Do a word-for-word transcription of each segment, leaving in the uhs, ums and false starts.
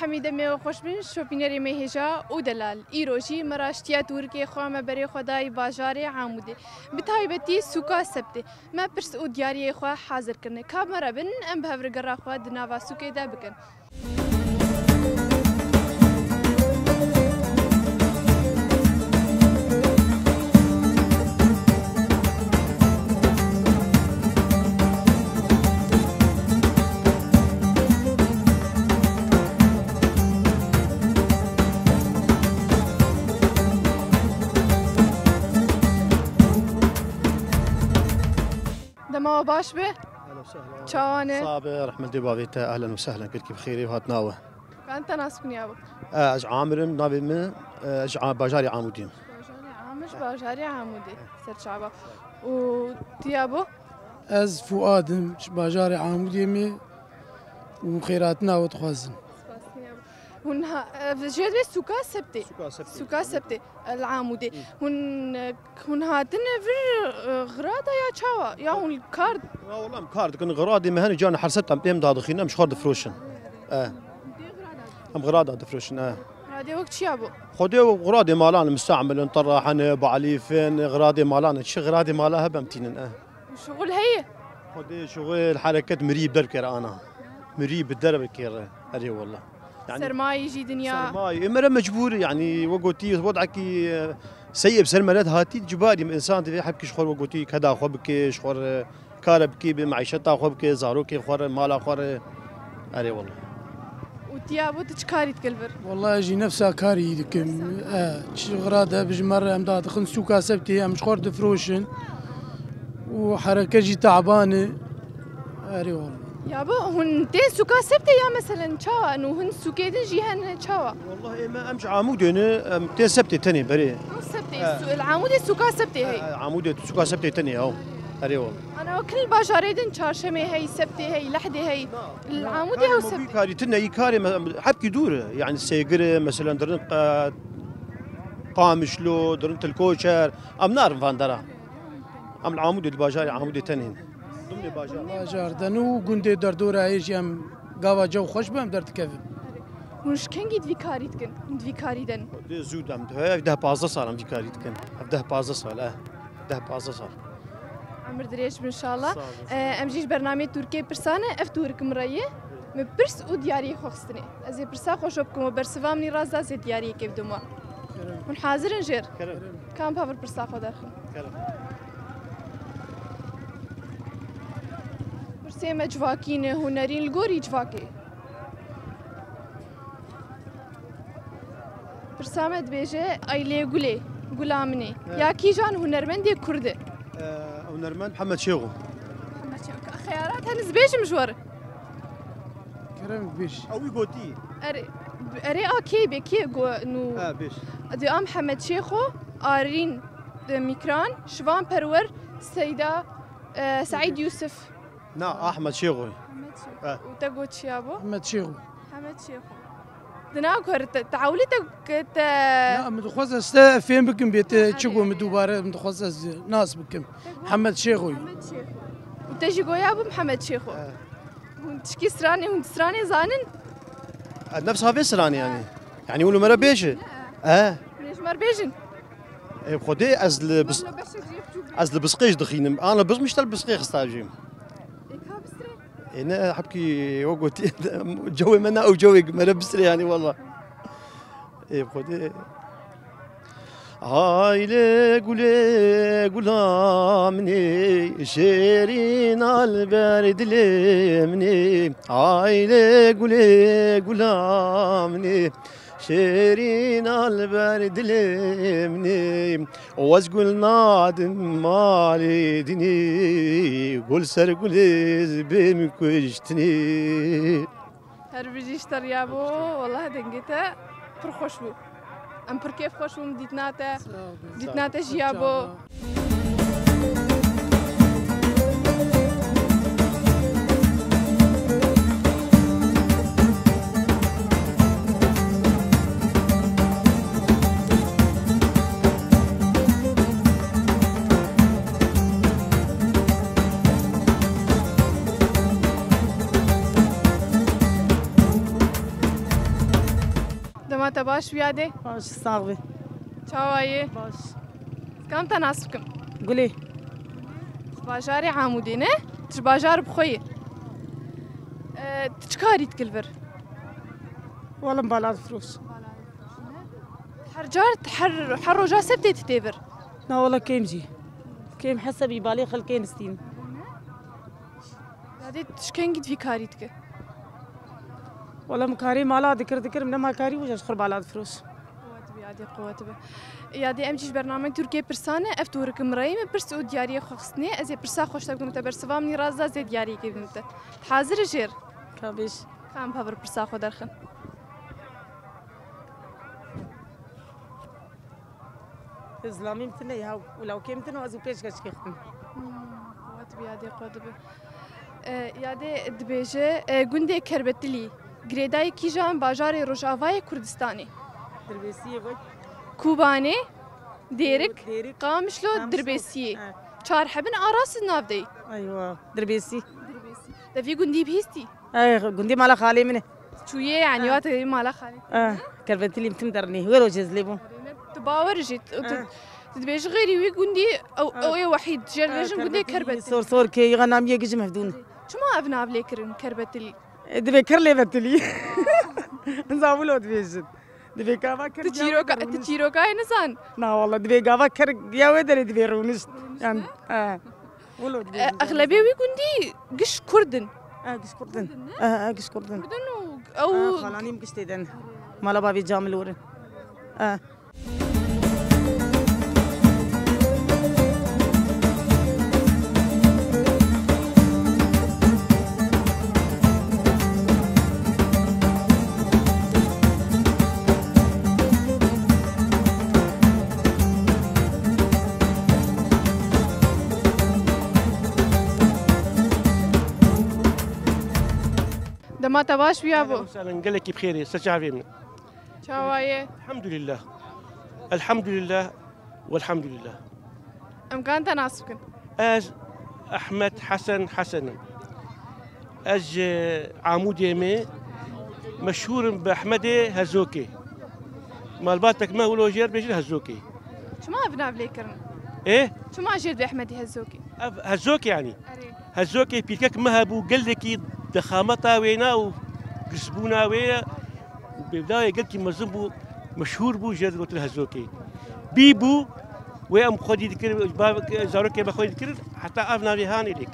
Hemî demê we xweş bin, şopînerê me hêja û delal. Îro jî me raştiya tûrikê xwe me berê xwe dayî bajarê Amûdê. Bi taybetî sûka Sebtê. Me pirs û diyariyê xwe hazir kirine. Ka me re bin, em bi hev re gera xwe di nava sûkê de bikin. Dema we baş be. Ehlen we sehlen. Çawa ne? Sax be, rehmetê bavê te, ehlen we sehlen, gelkî bi xêrê hatine we. Kan te nas bikî yabo? E, ez Amir im, navê min, e, ez ji A-, bajarê Amûdê im. Bajarê Amir, bajarê Amûdê. Ser çava. Û tu yabo? Ez Fuad im, ji bajarê Amûdê me û xêrhatina we dixwazim. Spas, yabo. Hûn ha-, ev jê divê sûka Sebtê. Sûka Sebtê. Sûka Sebtê. El Amûdê. Hûn, hûn hatine vir, e, xirada ya çawa? Ya hûn kar Ya wela em kar dikin, xiradê me hene, carna her sebte em pê em dadixînin, em ji xwe difroşin. E. Em xirada difroşin, e. Xiradê wek çi yabo? Xwedê û xiradê malan, mistehmilin, terra hene, balîfin, xiradê malan, çi xiradê mala hebe em tînin, e. Şixul heye? Xwedê şixul, hereket mirî bi derve kere ana. Mirî bi derve kere, erê wela. Yani Sermayê jî dinya. Sermayê. Ê, mere mecbûr, yani, we gotî, wedekî, e, seyê bi ser me re hatî, cibarî insan divê hepkî ji xwe, we gotî, keda xwe bike, ji xwe re kare bike, bi meîşeta xwe bike, zarokê xwe re, mala xwe re. Erê wela. Û tu yabo tu çi karî dikî li vir? Wela ez jî nefsa karî dikim. E, çi xira de bi ji me re em dadixin sûka Sebtê, em ji xwe re difroşin. Û hereket jî taban e. Erê wela. Yabo, hûn tên sûka Sebtê ya meselen çawa? Nû hin sûkê din jî hene çawa? Wela ê me em ji Amûdê ne, em tên Sebtê tenê berê. Ew Sebtê, e, su-, li Amûdê sûka Sebtê heye. E, Amûdê sûka Sebtê tenê ya. Erê wela. Ana wek li bajarê din çarşemê heye, Sebtê heye, lehdê heye. Li Amûdê ew Sebtê. Karî tune, î karê me, hepkî dûr e. Yani Sêgir e, meselen dirin, e, Qamişlo, dirin Tilkoçer. Em narin van dera. Em li Amûdê, di bajarê Amûdê tenê ne. Dimnê bajar. Bajar de ne û gundê derdora heye jî em gava cew xweş be em derdikevin. Hûn ji kengî di vî karî dikin? Hûn di vî karî de ne? Dê zû de em, ev deh pazdeh sal em vî karî dikin. Ev deh pazdeh sal, e. Deh pazdeh sal. Emir dirêj bin inşallah. Sağ olun. E, em jî ji bernameyê Tûrkê pirsane, ev tûrik min re ye. Min pirs û diyariyê xwe xistinê. Ez ê pirsa xwe şo bikim û bersiva min î rast da, ez ê diyariyekê bidim we. Kerem. Hûn hazir in jêr? Kerem. Kam pavir pirsa xwe derxin? Kerem. Pirsê me civakî ne, hunerîn li gorî civakê. Pirsa me dibêje, Aylê Gulê, gula min e. Evet. Ya kîjan hunermendê kurd e? Ee, hunermend Mihemed Şêxo. Mihemed Şêxo. Xeyalat hene ez bêjim ji we re. Kerem bêj. Ew wî gotî. Erê, erê a kê bê, kê go-, nû? Ha, bêj. Di a Mihemed Şêxo, Arîn, e, Mîkran, Şivan Perwer, Seyda, e, Seîd Yûsif. Na, Ahmed Şêxo. Ahmed Şêxo. Ha. Û te got çi yabo? Ahmed Şêxo. Ahmed Şêxo. Di nav ku te, te ewlî te, te... Na, min dixwest ez te fêm bikim bê te çi got, min dubare, min dixwest ez nas bikim. Te got? Ahmed Şêxo. Ahmed Şêxo. Û te jî goya bû Mihemed Şêxo. He. Hûn tişkî stranê, hûn stranê zanin? E, nefsa vê stranê yani. Yani hûn li me re bêje. Ne. E. Hûn ê ji me re bêjin. Ê Xwedê ez li bis-, Walla beşek jê biçûk. Ez li bisqê jî dixînim. Ana bizmiş te li bisqê xista jî. Ê ka bisrê? Ê ne, hepkî o gotî, cewê me ne ew cewê me re bisrê yani walla. Ê Xwedê. Aylê gulê gula min ê, şêrîn al ber dilê min ê. Aylê gulê gula min ê, şêrîn al ber dilê min ê. Wez gul nadim malê dinê, gul ser gulê bêm kuştinê. Her bijî ji te re yabo, wallahî dengê te pir xweş bû. Em pir kêf xweş bûn dîtina te. Sağ ol. Dîtina te jî yabo. Baş wiyadê? Baş, sax bî. Çawa yê? Baş. Kam te nas bikim? Gulê. Ji bajarê Amûdê ne? Tu ji bajar bi xwe yî. E, tu çi karî dikî li vir? Wala bala difiroş. Her car, her, her roja sebtê tu tê vir? Na wala kêm jî. Kêm hesebî balê xelkê nistîn. Yadê tu ji kengî vî karî dike? Wala min karê mala dikir, dikir, min nema karî wija ji xwe bala difiroş. Quwet bi yadê, quwet bi. Yadê em jî ji bername Tirkiye pirsan e, ev turik mirayî min pirs û diyariyê xwe xistine. Ez ê pirsa xwe ji te bidim te bersiva min rast da zê diyariyekê bidim te. Hazir e jêr? Ka bêj. Ka em pevir pirsa xwe derxin. Zilamî min tune ya, û lawkê min tune, ez û pêşkeşkê xwe. Hmm, quwet bi yadê xwe dibe. E, yadê dibêje, e, gundê Kerbetilî, girêdayê kîjan bajarê Rojavayê Kurdistanê? Dirbêsiyê vay. Kûbanê, Dêrik, Dêrik, Qamişlo, Qamişlo. Dirbêsiyê. Ha. Çar hebin a rast nav dey. Eywa, Dirbêsî. Dirbêsî. Te vî gundî bihîstî? Ey, gundî mala xalê min e. Çûye yani, ha. Wate mala xalê. Ah, Kerbentilî min tim dernê. Wê rojê ez lê bûm. Tu bawer jî, tu, tu, ah, tu dibêjî xêrî wî gundî, ew, ah, ew ê wehîd. Jêr, ah, dibêjin gundê Kerbetilî. Sor, sor ke, yiga nam ye gijim hevdûn. Çima ev nav lê kirin Kerbetilî? E, divê ker lê vetilî. Zavulo dibêjin. Divê gava ker. Tu ya çîroka, wê tu rûnişt. Çîrokayê nizan? Na wala, divê gava ker ya wê derê divê rûnişt. Rûnişt, yani, ne? He. Wilo divê. E, rûnişt. Exlebê wî gundî giş Kurd in. E, giş Kurd in. Kurd in, ne? E, e, giş Kurd in. Kurd in û ew. E, xalanîm giş tê den. Mala bavê camil orin. E. Dema te baş bûya bo. Ehlen we sehlen, gelekî bi xêrê, ser çavê min. Çawa ye? Elhamdülillah. Elhamdülillah. Welhamdülillah. Em kan te nas bikin? Ez Ehmed Hesen Hesen im. Ez ji Amûdê me, meşhûr im bi Ehmedê Hezokê. Malbatek me wilo jêr bêjin Hezokê. Çima ev nav lê kirin? Ê? Çima jêr bi Ehmedê Hezokê? Ev Hezokê yani. Erê. Hezokê pîrkek me hebû, gelekî dexameta wêna û girsbûna wê ye. Û bêvdayê gelkî mezin bû, meşhûr bû, jê digotin Hezokê. Bî bû, wê em xwedî dikir, bavek, zarokê me xwedî dikir, heta ev navê hanê lê kir.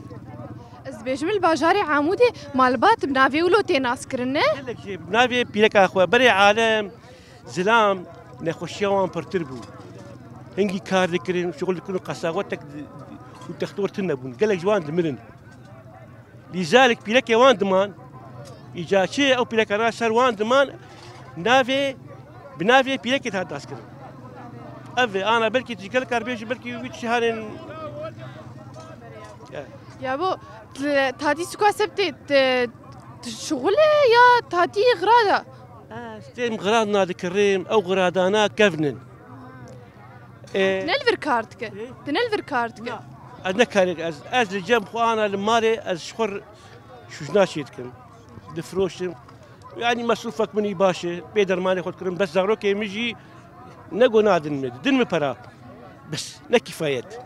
Ez dibêjim li bajarê Amûdê malbat bi navê wilo tê naskirin, ne? Gelek jê bi navê pîreka xwe, berê alem, zilam, nexweşiya wan pirtir bû. Hingî kar dikirin, şixul dikirin, qesaxwetek di-, û textor tune bûn. Gelek ji wan dimirin. Lîzalik pîrekê wan diman, îca çi ew pîrekana ser wan diman, navê, bi navê pîrekê dihat naskirin. Ev e, ana belkî tu ji gelek kar bêjî, belkî wî çi hanên. Ya. Ya bo, t-, tatî suka sebtê, t-, t-, şixul e ya tatî xirada? Ez têm xiradna dikirim, ew xiradana kevn in. Ê, tu ne li vir kar dike? Ê? Tu ne li vir kar dike? Na, ez ne karê, ez, ez li cem xwe ana li malê, ez ji xwe r-, şûjna çê dikim. Difiroşim. Yanî mesrûfek min î baş e, bê dermanê xwe dikirim. Bes zarokê min jî ne go nadin min, din min pera. Bes, ne kifayet.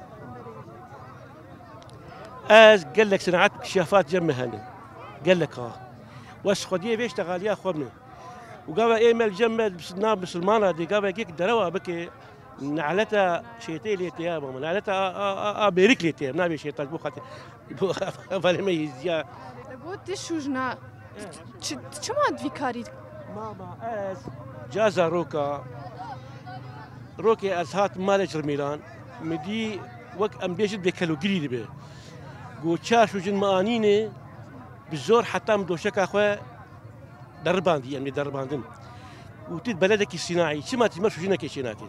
Ez gelek senaet, kişafat cem min hene. Gelek ha. Wes xwediyê vê ştexaliya xwe min. Û gava ê me li cem me na misilmana dê gava yek derewa bike, naleta şêtê lê tê ya mama. Naleta a, a, a, a bêrik lê tê ya. Nabê şêtan bo xatê. Bo hevalê me yîziya. Bo ti şûjna. Çi, çima divî karî? Mama, ez ca zaroka, rokê ez hat malê Çirmîlan, min dî wek em bêjin bêkelogirî dibe. Go çar şûjin me anîne, bi zor heta min doşeka xwe deribandî, em ê deribandin. Û tu di beledekî sînaî, çima tu ji me şûjinekê çênakî?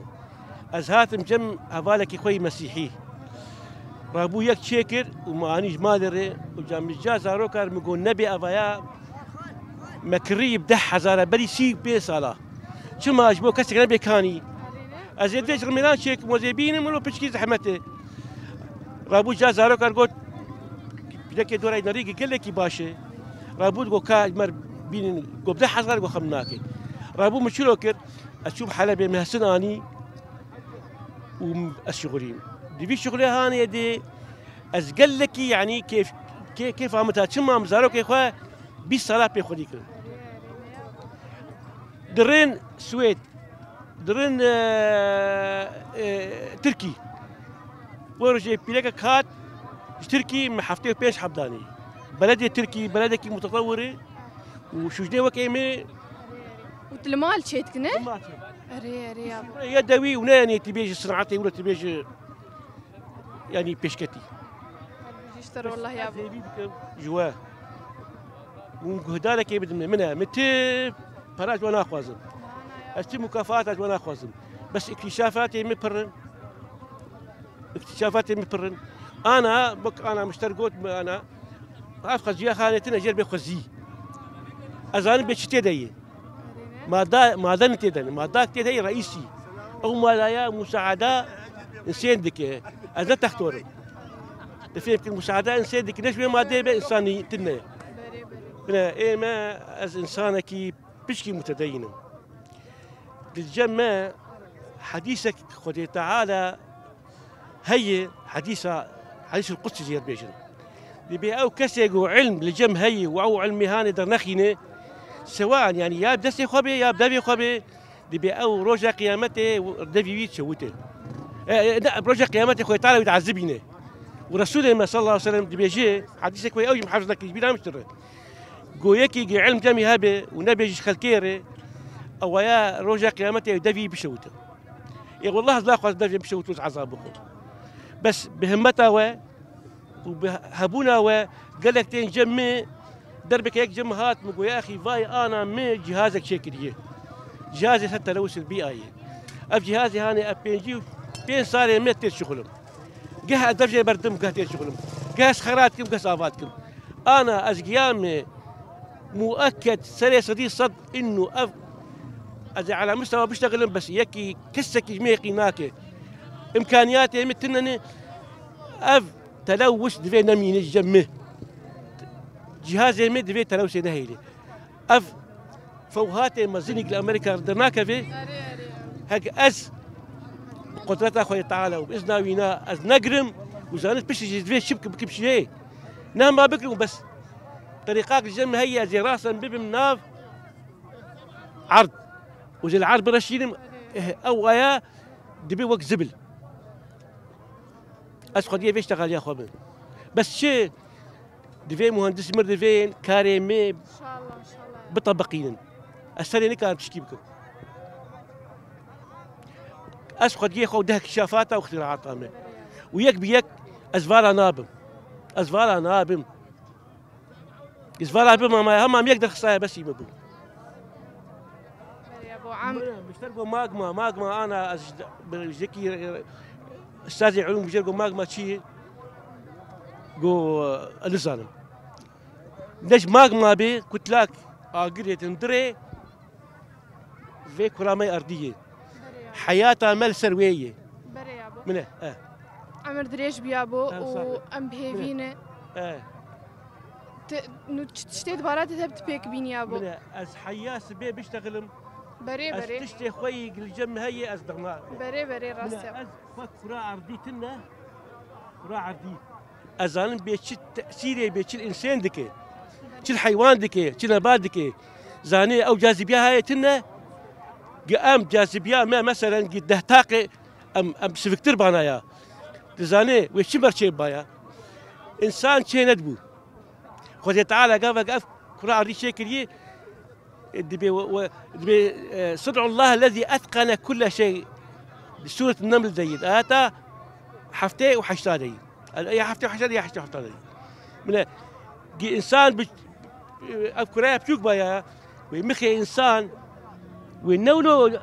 Ez hatim cem hevalekî xwe yî mesîhî. Rabû yek çêkir û me anî ji malê re û ca min ca zarokar min got, nebê evaya me kirî bi deh hezara berî sî û pênc sala. Çima ji bo kesek nebê kanî? Ez ê divê ji Rimilan çêkim, ez ê bînim, wilo piçkî zehmet e. Rabû ca zarokar got, pîrekê dora Nerîgî gelekî baş e. Rabû digot ka ji me re bînin, got bi deh hezar got xem nake. Rabû min çilo kir, Ez çûm Helebê, min hesin anî û ez şixulîm. Di vî şixulê hanê de ez gelekî, yanî kêf, kê-, kêfa min ta çima min zarokê xwe bîst sala pê xwedî kirin. Dirin Swêd, dirin, e, e, Tirkî. Wê rojê pîrekek hat ji Tirkî, min heftê û pênc heb danî. Beledê Tirkî, beledekî mutetewir e û şûjdê wekê me. Û tu li mal çê dikine? Li mal çê. Erê, erê ya. Ye dewî û ne, yanî tu bêjî sinatê wilo, tu bêjî, yanî pêşketî. Ji te re, wallah ya. Ez hêvî dikim ji we. Hûn guhdarekê bidin min. Min e, min ti para ji we naxwazim. Ez ti mukafata ji we naxwazim. Bes îktîşafatê min pir in. Îktîşafatê min pir in. Ana, bak ana, min ji te re got, min ana. Ev xweziya xanê tine jêr bê xwezî. Ez zanim bê çi tê de ye. Mada, maden tê de ne. Madak tê de ye reîsî. Ew madaya musaada insên dike. Ez ne textor im. Te fêm kir, musaada insên dike. Ne ji wê madeyê be, insanî tine. Bine, ê me, ez insanekî pişkî mutedeyîn im. Di cem me hedîsek Xwedê Teala heye, hedîsa, hedîsul qudsi jê dibêjin. Dibê ew kesê ku ilm li cem heye û ew ilmê hanê dernexîne, sewan, yanî ya bi destê xwe bê, ya bi devê xwe bê, dibê ew roja qiyametê devî wî çewite. E, e, ne, roja qiyametê Xwedê Teala wî diezibîne. Û Resûlê me sallallahu aleyhi ve sellem dibêje, hedîsek wê ew jî min hefz nekir, ji bîra min çi re. Go yekî gi ilm cemî hebe û nebêjî ji xelkê re, ewaya roja qiyametê ew devî bişewite. Ê wallah ez naxwazim devê bişewite û ez ezab bixwim. Bes bi himmeta we û bi hebûna we gelek tên cem min, derbeke yek cem hat min go ya exî vay ana min cihazek çêkiriye. Cihazê ser telewis bîayê. Ev cihazê hanê ev pêncî û pênc salê me tê şixulim. Geh ez dev jê berdim, geh tê şixulim. Geh ez xera dikim, geh ez ava dikim. Ana ez giya me muekked serê sedî sed înno ev ez ê ala mistewa biştexilim, bes yekî kesekî ji me yekî nake. Îmkaniyatê min tune ne, ev telewis divê nemîne ji cem min. Cihazê min divê telewsê nehêle. Ev fewhatê mezinîk li Amerîka dernakeve. Hek ez bi qudreta Xwedê Teala û bi izna wîna ez negirim û zanin piştî jî divê çi bikim, bikim çi yê. Ne hema bikim û bes. Terîqak li cem heye ez ê rasen bibim nav erd. Û ji li erd bireşînim, eh, ew aya dibe wek zibil. Ez xwediyê vê ştexaliya xwe bim. Bes çi? Divê muhendis mir divên karê me bitebiqînin. Ez serê nikarim tişkî bikim. Ez xwediyê xwe û deh kişafata û xtîraata me. Û yek bi yek ez vala nabim. Ez vala nabim. Ez vala bim ama hema yek derxisaya besî me bû. Berê bo em. Min ji te re got magma, magma ana ez ji, bi jekî, e, ustazê ulûm bijêr got magma çi ye? Got, e, nizanim. Ne ji magma bê kutlak agirê tindirê vê kura me erdî ye. Heyata me li ser wê ye. Berê ya bo. Min e, e. Emir dirêj biya bo û em bi hêvî ne. E. Ti, nû çi tiştê di baratê te bi tu pêk bîniya bo? Min e, ez heya sibê biştexilim. Berê, berê. Ez tiştê xwe yî li cem min heye ez dixna. Berê, berê, rast e. Min e, ez xwe kura erdî tune, kura erdî. Ez zanim bê çi tesîrê bê çi li însên dike, çi li heywan dike, çi nebat dike. Zanê ew cazibiya heye tune, gi em cazibiya me, meselen, gi deh taqê em, em siviktir bana ya. Dizanê wê çi ber çê baya? Însan çê nedibû. Xwedê Teala gavek ev kura erdî çêkiriyê, e, dibê we, we, dibê, e, Sid'ullah lezî etqene kulle şey. Di Sûret Neml de yê. Ayeta heftê û heşta de yê. El, ya heftê û heşta de, ya heştê û heşta de yê. Mine, gi însan bi, e, ev kuraya biçûk baya, wê mixê însan, wê newno bi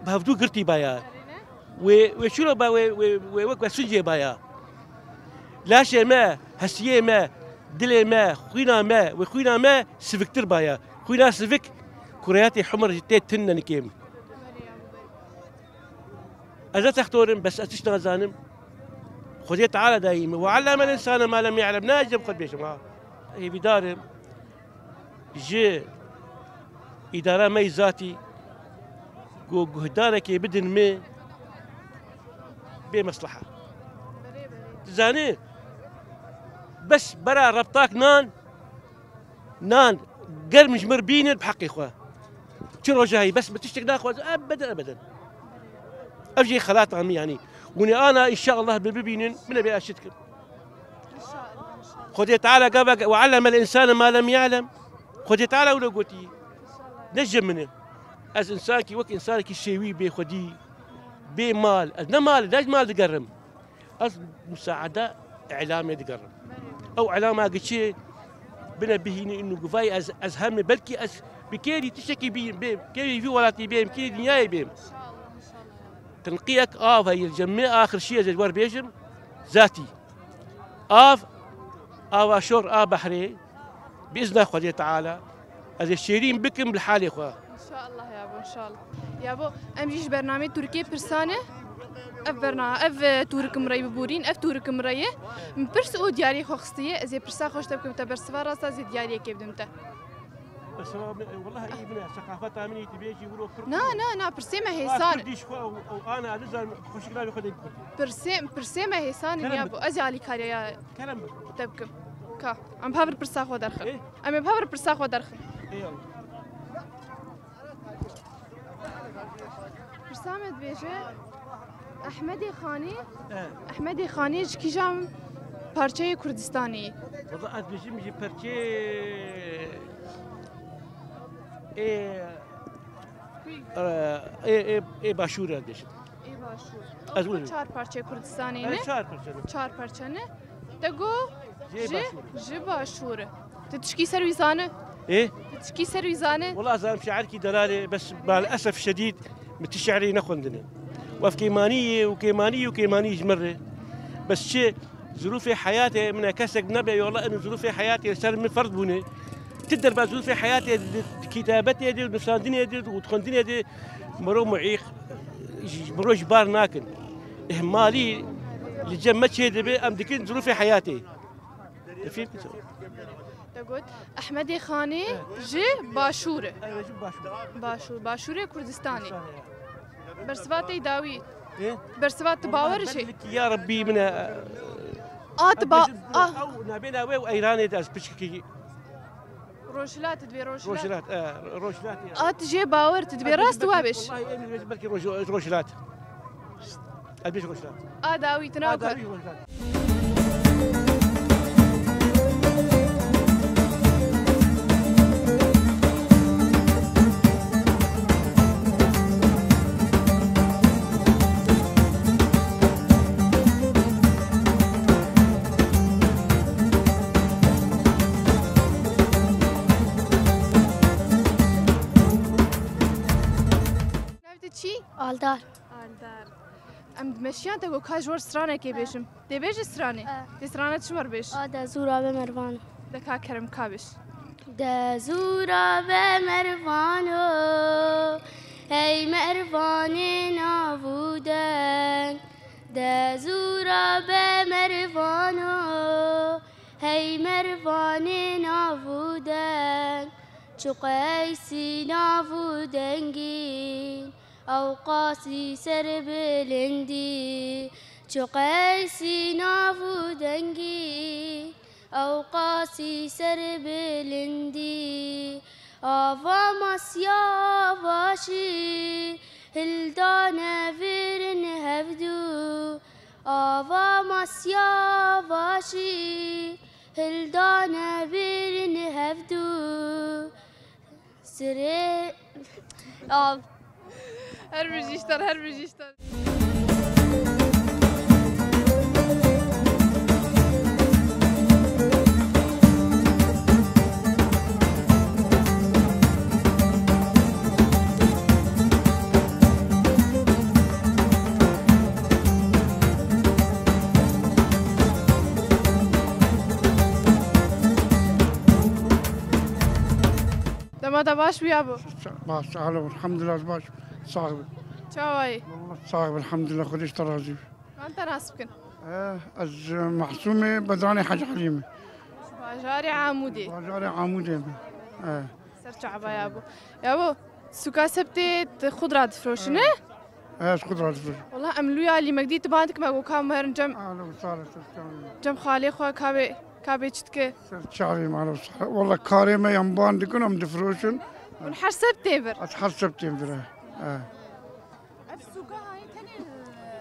hevdû girtî baya. Wê, wê çilo ba, wê, wê, wê wek wesincê baya. Laşê me, hesiyê me, dilê me, xwîna me, wê xwîna me siviktir baya. Xwîna sivik, kureyatê humir ji tê tune nikêm. Ez ne textor im, bes ez tişt nazanim. Xwedê Teala dayî min. Ve allemel însane ma lem ya'lem. Ne ez cem xwe dibêjim, ha. Hêvîdar im. Ji îdara me yî zatî, Ku guhdarekê bidin me bê mesleha. Tu zanî, bes bera rebtak nan, nan germ ji mir bînin bi heqê xwe. Çi roja heyî, bes min tiştek naxwazim, ebeden, ebeden. Ev jî xelata min, yanî. Hûn ê ana, înşallah, bi bibînin, min ê bê eşit kim. Xwedê Teala gava, "Ve allemel insane ma lem ya'lem." Xwedê Teala wilo gotî. Ne ji min e. Ez însankî wek însanekî şêwî bê xwedî, bê mal. Ez ne mal, ne mal digerim. Ez musaada îlamê digerim. Ew îlama giçê bine bihînî û guvayî ez, ez hemê belkî ez bi kêrî tiştekî bîm, bêm, kêrî vî welatî bêm, kêrî dinyayê bêm. Tinqiyek av heye, cem me axir şiye ez ê wer bêjim, zatî. Av, ava şor a behrê, bi izna Xwedê Teala, ez ê şêrîn bikim li halê xwe. İnşallah yabo, inşallah. Yabo, em jî ji bernameyê Tirkiyê pirsan e. Ev berna-, ev, e, tûrikim rey bibûrîn, ev tûrikim rey e. Min pirs û diyariyê xwe xistiye, ez ê pirsa xwe ji te bikim, te bersiva rasta, ez ê diyariyekê bidim te. Mesela, e, wallahi iyi bine, seqafeta min îtibê jî wilo pir. Na, na, na, pirsê me hêsan. Kurdî ji xwe û, û ana, ez nizanim, xweşik navê xwe dê bikurdî. Pirsê, pirsê me hêsan in. Kerem ya bike. Bu, ez ê alîkariya ya Kerem bike. Te bikim. Ka, em bi hev re pirsa xwe derxin. Ê? Em ê bi hev re pirsa xwe derxin. Ê Allah. Pirsa me dibêje, Ehmedê Xanî, He. Ehmedê Xanî ji kîjan parçeyê Kurdistanê ye? Valla ez dibêjim ji perçê, ê, ê, ê, ê, ê Başûr ez dibêjim. Ê Başûr. Ez wilo. Çar parçeyê Kurdistanê ne? Çar parçe ne. Çar parçe ne. Te got Jê ji, Başûr. Ji Başûr e. Tu tişkî ser wî zane? Ê? Tu tişkî ser wî zane? Wela zanim şairkî delalê, bes maalesef şedîd min ti şiirê nexwendine. Wef kêmanî ye û kêmanî û kêmanî ji min re. Bes çi zirûfê heyatê min e, kesek nebe, wela eno zirûfê heyatê li ser min ferz bûne. Ti derba zirûfê heyatê di, di kitabetê de, nusandinê de û di xwendinê de mero muîq, ji, mero ji bar nakin. Ihmalî li cem me çê dibe, em dikin zirûfê heyatê. Te fîr kir? Te got, Ehmedê Xanê ji Başûr e. Ew ji Başûr. Başûr, Başûrê Kurdistanê. Bersiva te dawî. Ê? Bersiva tu bawer ji. Belki ya Rabbî min e. A tu ba-, a. Ew nabêna wê û Eyranê de ez piçkî. Rojhilat, tu dibê Rojhilat. Rojhilat, e, Rojhilat ya. A tu jê bawer, tu dibê rast wa biş. Wallahî, em dibêjin belkî Roj-, Rojhilat. Ez bêjim Rojhilat. A dawî, tu nav kar. A dawî Rojhilat. Navê te çi? Aldar. Aldar. Em dimeşiyan te got ka ji wir stranekê bêjim. Tê bêjî stranê? E. Tê strana çi mir bêj? A de zûra be mervan. De ka kerem ka bêj. De zûra be mervano, hey mervanê nav û deng. De zûra be mervano, hey mervanê nav û deng. Çi qeysî nav û dengî, ew qasî serbilindî. Çi qeysî nav û dengî, ew qasî serbilindî. Ava masiya ava jî, hildane vêrin hevdû. Ava masiya ava jî, hildane vêrin hevdû. Sirê av. Her bijîştir, her bijîştir. Dema te baş bûya bû. Baş, sağ ol, elhamdülillah, baş. Sağ ol. Çawa yî? Vallahi sağ ol, elhamdülillah, Xwedê ji te razî be. Van te nas bikin. Eh, ez Mahsûmê Bedanê Hec Elî me. Bajarê Amûdê. Bajarê Amûdê me. Eh. Ser çava ya bû. Ya bû. Sûka Sebtê tu xudra difroşin, e? Ez xudra difroşim. Wala em lûya lîmekdî tu ban dikim, me got ka me herin cem, Ahlan, sağ olasın, sağ olun. Cem xalê xwe ka bê, ka bê çi dike. Ser çavê me, ahlan, sağ ol. Wala karê me yan ban dikin, em difroşin. Hûn her Sebtê vir? Ez her Sebtê vir, e. E. Ev sûka hayî tenê, e,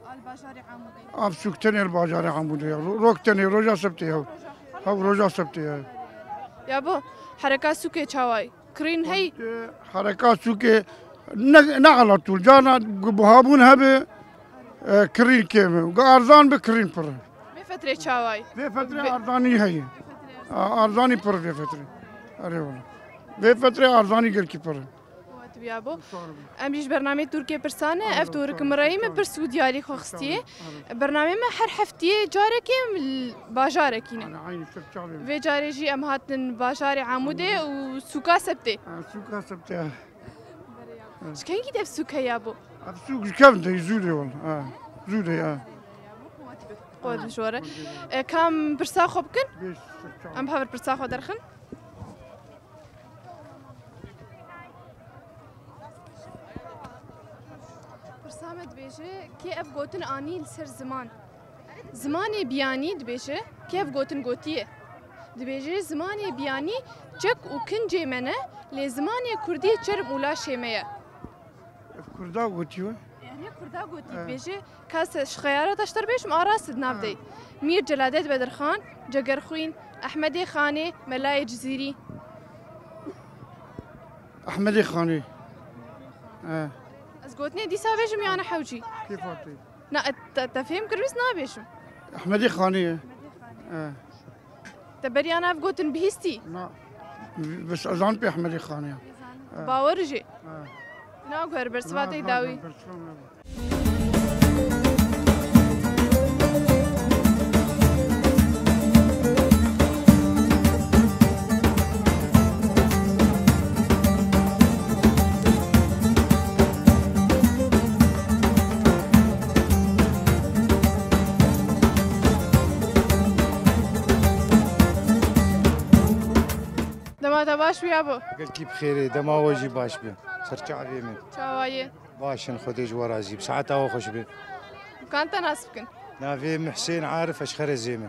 al bajarê Amûdê? Ev sûk tenê li bajarê Amûdê ye. Ro-, rok tenê, roja Sebtê ye. Hev roja Sebtê ye. Ya bo, hereka sûkê çawayî? Kirîn hey. Hereka sûkê ne, ne ala tûl. Cana gu buhabûn hebe, e, kirîn kêm e. Gu arzan bi kirîn pir e. Vê fetrê çawayî? Vê fetrê arzanî heye. A, arzanî pir vê fetrê. Erê wala. Vê fetrê arzanî gelkî pir e. Qewet biya bo. Em jî ji bernameyê Tirkiyê pirsane, ev torik mirayî me pirs û diyarî xwe xistiye. Bernameyê me her heftiyê carekê em li bajarekî ne. Vê carê jî em hatin bajarê Amûdê û sûka Sebtê. Ha, sûka Sebtê, ha. Ji kengî de ev sûk heye bo? Ev sûk ji kevin de zû de wal. Ha, zû de, ha. Qewet bi ji we re. E, kam pirsa xwe bikin? Em bi hev re pirsa xwe derxin. Pirsa me dibêje, kê ev gotin anî li ser ziman? Zimanê biyanî dibêje, kê ev gotin gotiye? Dibêje, zimanê biyanî çek û kincê me ne, lê zimanê kurdî çerm û laşê me ye. Ev kurda gotiye? Erê, kurda gotî. He. Dibêje, Kas ji xeyara te ji te re bêjim, a rast di nav de. Mîr Celadet Bedirxan, Cegerxwîn, Ehmedê Xanê, Melayê Cizîrî. Ehmedê Xanê. He. Ez gotinê dîsa bêjim yan hewcî? Kêfa te. Na, te, te fêm kir, wis nabêjim. Ehmedê Xanê ye. He. Te beriya nav gotin bihîstî? Na. Bes ezan pê Ehmedê Xanê ye. He. Bawer jî. He. Naguher bersiva te dawî. Dema te baş bû yabo. Gelkî bi xêrê, dema we jî baş be. Ser çavê min. Çawa ye? Baş in, Xwedê ji we razî be. Saeta we xweş be. Kan te nas bikin? Navê min Husên Arif, ez ji Xerezê me.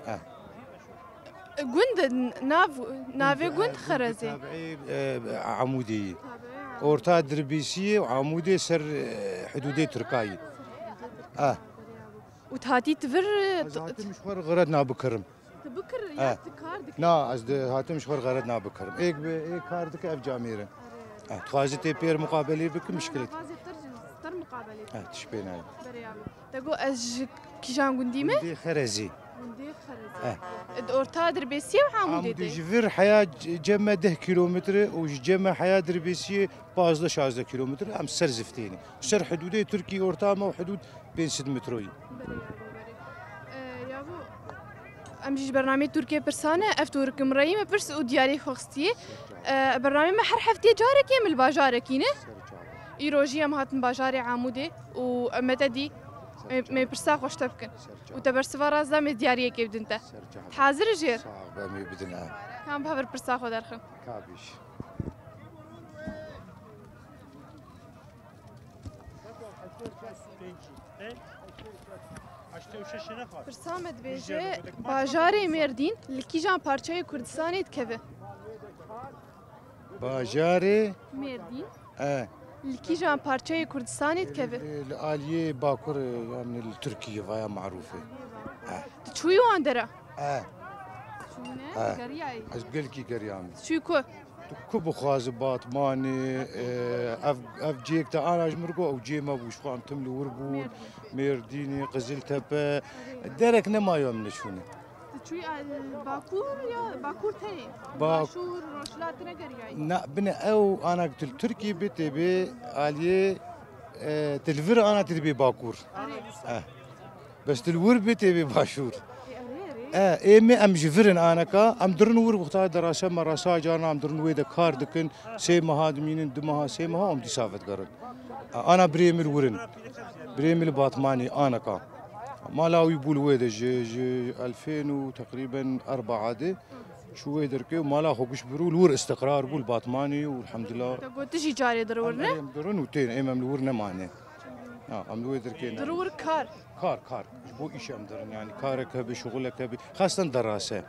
Eh. Gund, nav, navê gund Xerezê. Tabiî, e, Amûdê ye. Orta Dirbêsiyê û Amûdê ser, e, hidûdê Tirkayê. Eh. Û tu hatî tu vir, Ez hatim ji xwe re xeretna bikirim. Tu bikir, ya tu kar dikir? Na, ez di hatim ji xwe re xeretna bikirim. Êk bi, êk kar dike ev camêr e. Eh, dixwaze tê pêr muqabelê bikim, mişkilet. Dixwaze tir, tir muqabelê. Eh, tişt pê nayê. Berê ya. Te got ez ji kîjan gundî me? Gundê Xerezî. Gundê Xerezî. Eh. Di orta Dirbêsiyê û Amûdê de? Amûdê ji vir heya c-, cem me deh kîlometre û ji cem me heya Dirbêsiyê pazdeh şazdeh kîlometre. Em ser ziftê ne. Ser hidûdê Tirkî orta me û hidûd pênc sed metroyî. Berê yabo, berê. E, yabo, em jî ji bernameyê Tirkiyê pirsane, ev torik mirayî me pirs û diyarî xwe xistiye. E, bernameyê me her heftê carekê em li bajarekî ne. Îro jî em hatin bajarê Amûdê û em me te dî, me, me pirsa xwe ji te bikin. Û te bersiva rast da me diyariyekê bidin te. Hazir jêr? Sax be, em ê bidin, ha. Kan bi hev re pirsa xwe derxin. Ka bîş. Pirsa me dibêje, bajarê Mêrdîn li kîjan parçeyê Kurdistanê dikeve? Bajarê Mêrdîn. E. Li kîjan parçeyê Kurdistanê dikeve? Li, li aliyê bakur, yani li Tirkiyê vaya marûf e. E. Tu çûyî wan dera? E. Çûne, e, geriyayî? Ez gelkî geriyam. Tu çûyî ku? Tu ku bixwazi Batmanê, e, ev, ev cihêk te ana ji min re got, ew cihê me bû, ji xwe em tim li wir bûn, Mêrdîn. Mêrdînê, Qiziltepe, derek nemaye em neçûne. Tu çûyî, e, Bakur ya, Bakur tenê? Ba- Başûr, Rojhilat tu negeriyayî? Na, bine ew ana tu li Tirkî bê tê bê aliyê, e, tu li vir ana tê bê Bakur. Erê. Eh. Bes tu li wir bê tê bê Başûr. E, erê, erê. E, ê me em ji vir in aneka, em dirin wir wexta derasa merasa carna em dirin wê de kar dikin, sê meha dimînin, du meha, sê meha em dîsa vedigerin. E, ana birê min li wir in. Birê min li Batmanê aneka. Mala wî bû li wê de ji, ji elfên û teqrîben erba de. Çû wê derkê û mala xwe giş birû, li wir istiqrar bû, li Batmanê û elhamdulillah. Te got tu jî carê dir wir ne? Em, em dirin û tên, em, em li wir nemane. Ha, em li wê derkê ne. Dir wir kar. Kar, kar. Ji bo îş em dirin, yani karek hebe, şixulek hebe. Xasten derase.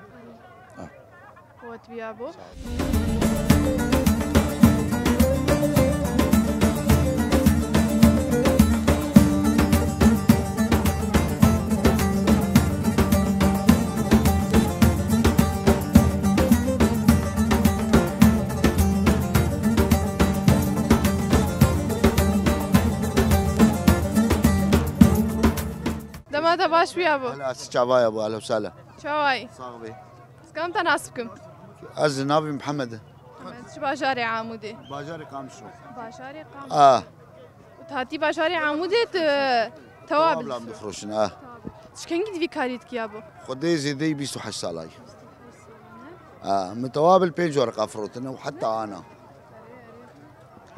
Ha. Qewet biya bo. Dema te baş biya bo. Hala çavaya bo, alo sala. Çawayî. Sağ be. Ez kam te nas bikim? Ez navê Mihemed e. Ji bajarê Amûdê. Bajarê Qamişlo. Bajarê Qamişlo. Ah. Û tu hatî bajarê Amûdê tu tewabl. Tewabl em difroşin, ah. Ji kengî di vî karî dikiya bo? Xwedê zêdeyî bîst û heşt salayî. Ah, min tewabl pênc weriqa firotine û heta ana.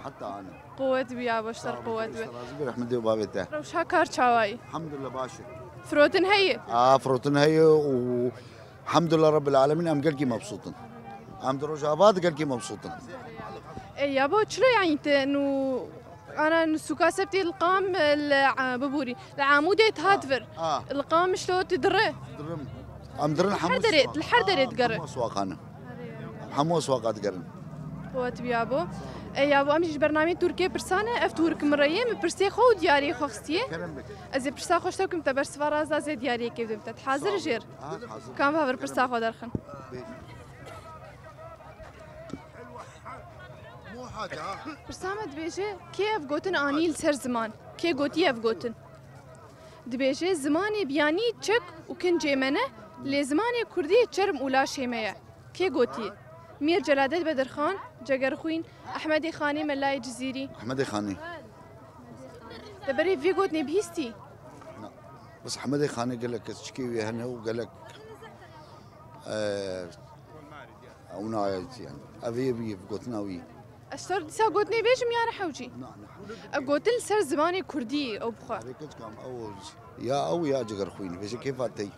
Heta ana. Qewet bi ya bo, ji ser qewet bi. Razî be, rehmetê û bavê te. Rewşa kar çawayî? Elhamdulillah baş e. Firotin heye? Ah, firotin heye û Elhamdulillah Rabbil Alemin, em gelkî mebsût in. Em di Rojava de gelkî mebsût in. E, ya bo, çilo yani te nû, ana nû sûka sebtê li qam, li, e, biborî, li Amûdê te hat vir. Ah. Li qam şilo te dire. Dirim. Em dirin hemû derê, li her derê digerin. Hemû eswaqan e. Hemû eswaqa digerin. Qewet bi ya bo. E, ya bo, em jî ji bernameyê Tirkiyê pirsan e, ev Tirk min re ye, min pirsê xwe û diyariyê xwe xistiye. Kerem bike. Ez ê pirsa xwe ji te bikim, te bersiva rast da, ez ê diyariyekê bidim te. Tu hazir î jêr? Ha, hazir. Kam va vir pirsa xwe derxin. Bêje. Pirsa me dibêje, kê ev gotin anî li ser ziman? Kê gotiye ev gotin? Dibêje, zimanê biyanî çek û kincê me ne, lê zimanê kurdî çerm û laşê me ye. Kê gotiye? Mîr Celadet Bedirxan, Cegerxwîn, Ehmedê Xanî, Melayê Cizîrî. Ehmedê Xanî. Te berê vê gotinê bihîstî? Na. Bes Ehmedê Xanî gelek kesçikê wî hene û gelek, e, ew nayê yani. Ev ê bî gotina wî. Ez ser dîsa gotinê bêjim ya ne hewcî? Na, na. E, gotin li ser zimanê kurdî ew bixwe. Erê keçikam, ew ya ew ya Cegerxwîn. Bêje kêfa tey.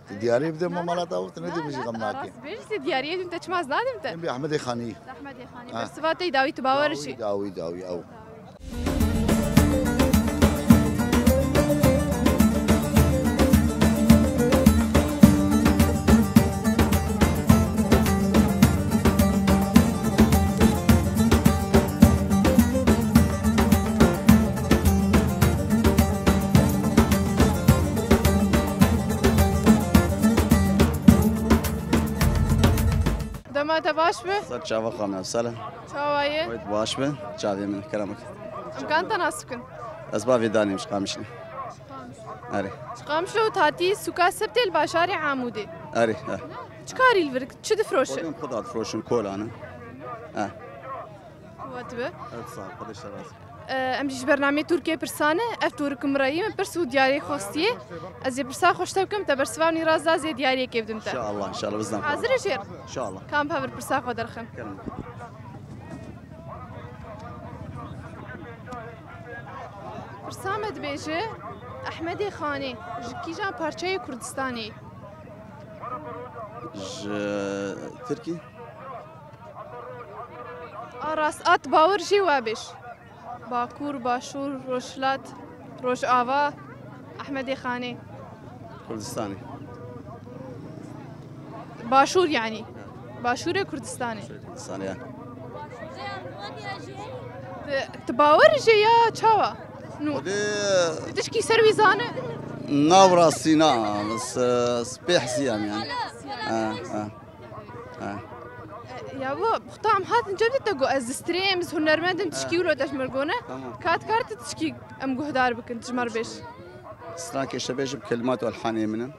Tu diyariyê bide me mala te û tu nedî bijî xem nake. Rast bêjî, tu diyariyê din te çima ez nadim te? Em bi Ehmedê Xanî. Ehmedê Xanî. Ha. Bersiva tey dawî tu bawer jî. Dawî, dawî, dawî, ew. Dema te baş be. Ser çava xwe me, sele. Çawa ye? Wayt baş be, çavê min, kerem bike. Em kan te nas bikin? Ez bavê Danê im, ji Qamişlê. Erê. Ji Qamişlo û tatî sûka Sebtê li bajarê Amûdê. Erê, he. Çi karî li vir, çi difroşe? Xwedê em xwe da difroşin, kolan in. He. Qewet be. Evet, sağ ol. Xwedê ji te razî. E, em jî ji bernameyê Tirkiyê pirsan e. Ev Tirk min re ye, min pirs û diyariyê xwestiye. Ez ê pirsa xwe ji te bikim, te bersiva min rast da, ez ê diyariyekê bidim te. İnşallah, inşallah, bizden. Hazir î jêr? İnşallah. Kam pe vir pirsa xwe derxin. Kerem. Pirsa me dibêje, Ehmedê Xanê ji kîjan parçeyê Kurdistanê? Ji Tirkî. A rast, a tu bawer jê we bêj. Bakur, Başûr, Rojhilat, Rojava, Ehmedê Xanê. Kurdistanê. Başûr yanî. Başûrê Kurdistanê. Kurdistanê ya. Tu, tu bawer jê ya çawa? Nû. Xwedê. Tu tişkî ser wî zane? Nav rastî na, bes, e, spê hesiyam yani. Ha, ha. Ha. E, ya bo, xwe em hatin cem te got, ez strêm, ez hunermend im, tişkî wilo te ji mir gone. Tamam. Kat kar tu tişkî em guhdar bikin, tu ji me re bêj. Stranekê ji te bêjim, kelimat û elhanê min in.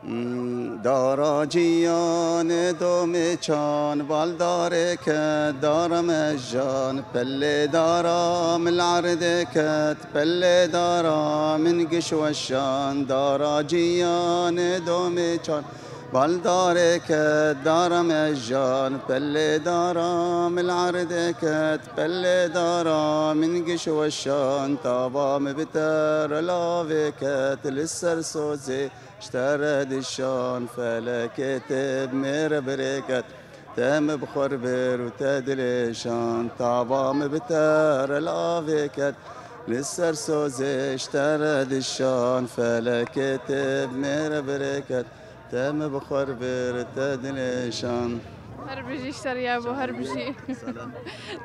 Hmm, dara ciyanê domê çan, baldarê ket dara me jan, pelê dara min li erdê ket, pelê dara min giş weşan, dara ciyanê domê çan. Bal darê ket dara me jan, pelê dara min li erdê ket, pelê dara min giş weşan, tava min bi te re lavê ket, li ser sozê ji te re dişan, felekê tê bi mêr birê ket, te min bi xwe re bir û te dilêşan, tava min bi te re lavê ket, li ser sozê ji te re dişan, felekê tê bi mêr birê ket. Te min bi xwe re bir, te dilêşan. Her bijî ji te re yabo, her bijî. Selam.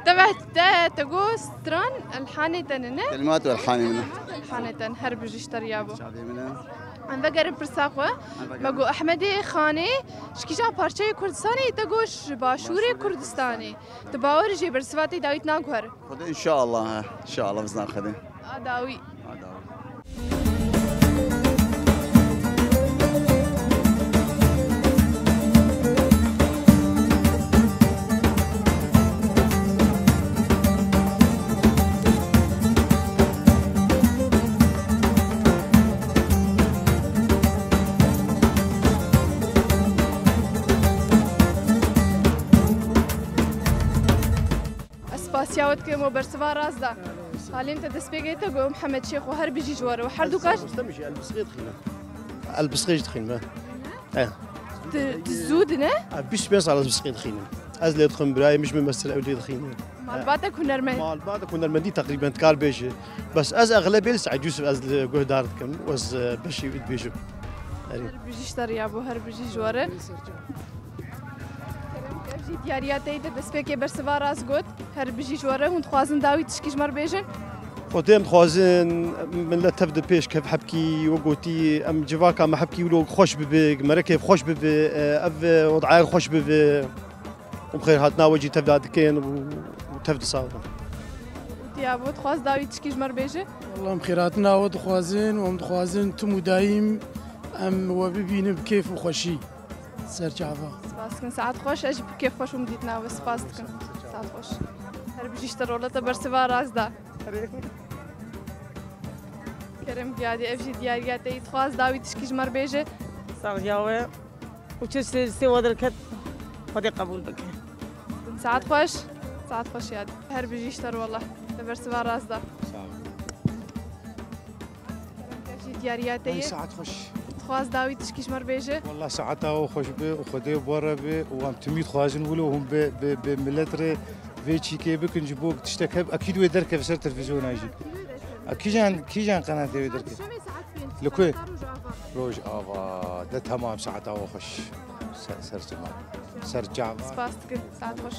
Te ve-, te, te got stran elhanê te ne, ne? Kelimat û elhanê min e. Elhanê te ne, her bijî ji te re yabo. Çavê min e. Em vegerin pirsa xwe. Em vegerin. Me got Ehmedê Xanê, ji kîjan parçeyê Kurdistanê, te got ji başûrê Kurdistanê. Tu bawer jê bersiva te dawî naguhere. Xwedê înşallah, he. Înşallah, bi zina Xwedê. A dawî. A dawî. Ez spasiya we dikim û bersiva rast da. Alîm te destpêkê te got Mihemed Şêxo her bijî ji we re û her du kaş. Ez mamoste me jî elbisqê dixîne. Elbisqê jî dixîne me. E. Tu, tu zû dine? E, bîst pênc sal elbisqê dixînim. Ez lê dixim, birayê min ji min mestir ew lê dixîne. Malbatek hunermend. Malbatek hunermendî teqrîben dikar bêje. Bes ez exlebê li Seîd Yûsif ez li guhdar dikim û ez, e, beşî wî dibêjim. Erê. Her bijî ji te re yabo, her bijî ji we re. Kerem, ev jî diyariya te yî de destpêkê bersiva rast got. Her bijî ji we re, hûn dixwazin dawî tişkî ji me re bêjin? Xwedê em dixwazin milet tev di pêş kev hepkî, wek gotî, em civaka me hepkî wilo xweş bibe, me re kêfxweş bibe, ev wedaya xweş bibe. Em xêrhatina we jî tev de dikin û, û tev disaxin. Û tu yabo dixwaz dawî tişkî ji me re bêje? Wela em xêrhatina we dixwazin û em dixwazin tim û dayîm em we bibînin bi kêf û xweşî. Ser çava. Spas dikim, saet xweş. Ez jî bi kêf xweş bûm dîtina we. Spas dikim. Saet xweş. Her bijî ji te re, wela te bersiva rast da. Kerem Giyadî, ev jî diyariya te yî, dixwaz dawî tişkî ji me re bêje. Saxiya we û çi sê, sê we derket, Xwedê qebûl bike. Saet xweş. Saet xweş ya. Her bijî ji te re, wela te bersiva rast da. Sağ ol. Kerem, ev jî diyariya te yî. Ay, saet xweş. Dixwaz dawî tişkî ji me re bêje. Wela saeta we xweş be û Xwedê bi we re be û em timî dixwazin wilo hûn bi, bi, bi milet re vê çîkê bikin ji bo tiştek heb. Ekîd wê derkeve ser televîzyona jî. A, kîjan, kîjan qenatê wê derkeve? Li ku? Rojava. De temam, saeta we xweş. Ser, ser çavan. Ser çavan. Spas dikim. Saet xweş.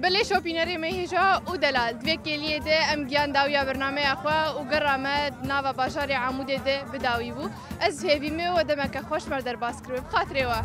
Belê şopînerê me hêja û delal, di vê kêliyê de em giyan dawiya bernameya xwe û gera me di nava bajarê Amûdê de bi dawî bû. Ez hêvî me we demeke xweş me derbas kiribe. Bi xatirê we.